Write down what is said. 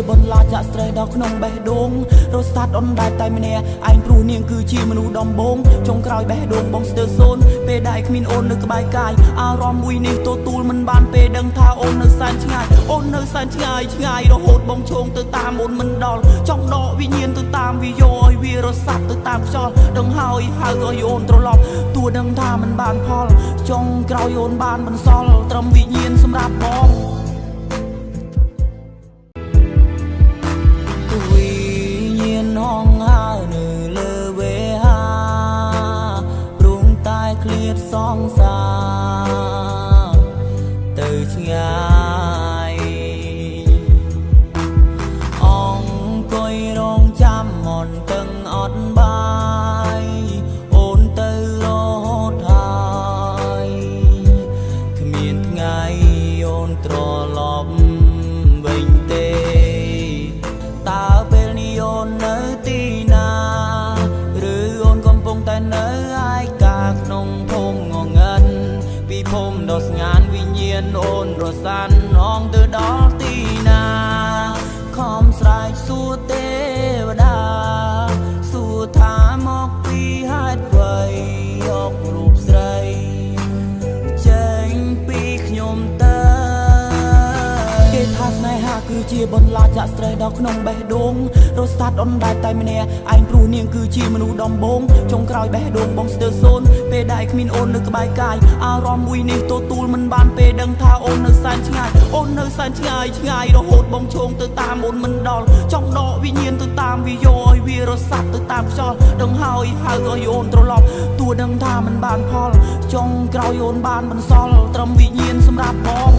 បន្លាចាក់ stress ដល់ក្នុងបេះដូងរសាត់អណ្ដែតតែម្នាក់ឯងព្រោះនាងគឺជាមនុស្សដំបងចុងក្រោយបេះដូងបងស្ទើរសូន្យពេលដែលគ្មានអូននៅក្បែរកាយអារម្មណ៍មួយនេះទទួលមិនបានពេលដឹងថាអូននៅសែនឆ្ងាយអូននៅសែនឆ្ងាយឆ្ងាយរហូតបងឈោងទៅតាមអូនមិនដល់ចង់ដកវិញ្ញាណទៅតាមវាយកឲ្យវារសាត់ទៅតាមខ្យល់ដឹងហើយហៅឲ្យអូនត្រឡប់តួដឹងថាមិនបានផលចុងក្រោយអូនបានបន្សល់ត្រឹមវិញ្ញាណសម្រាប់បង វិញ្ញាណហងហើនៅលើវេហាព្រោះតែឃ្លាតសង្សារទៅឆ្ងាយអង្គុយរងចាំមនតឹងអត់បាយអូនទៅរហូតហើយគ្មានថ្ងៃអូនត្រឡប់វិញទេ តើពេលនេះអូននៅទីណា ឬអូនកំពុងតែនៅឯកាក្នុងភូមិងងឹតពីភូមិដ៏ស្ងានវិញ្ញាណអូនរសានអងទៅដល់ទីណាខំស្រែកសួរទេវតាសួរថាមកពីហេតុអ្វីយករូបស្រី ចេញពីខ្ញុំទៅគេថាស្នេហាគឺជាបន្លាចាក់ stress ដល់ក្នុងបេះដូងរសាត់អណ្ដែតតែម្នាក់ឯងព្រោះនាងគឺជាមនុស្សដំបងចុងក្រោយបេះដូងបងស្ទើរសូន្យពេលដែលគ្មានអូននៅក្បែរកាយអារម្មណ៍មួយនេះទទួលមិនបានពេលដឹងថាអូននៅសែនឆ្ងាយអូននៅសែនឆ្ងាយឆ្ងាយរហូតបងឈោងទៅតាមអូនមិនដល់ចង់ដកវិញ្ញាណទៅតាមវាយកឲ្យវារសាត់ទៅតាមខ្យល់ដឹងហើយហៅឲ្យអូនត្រឡប់តួដឹងថាមិនបានផលចុងក្រោយអូនបានបន្សល់ត្រឹមវិញ្ញាណសម្រាប់បង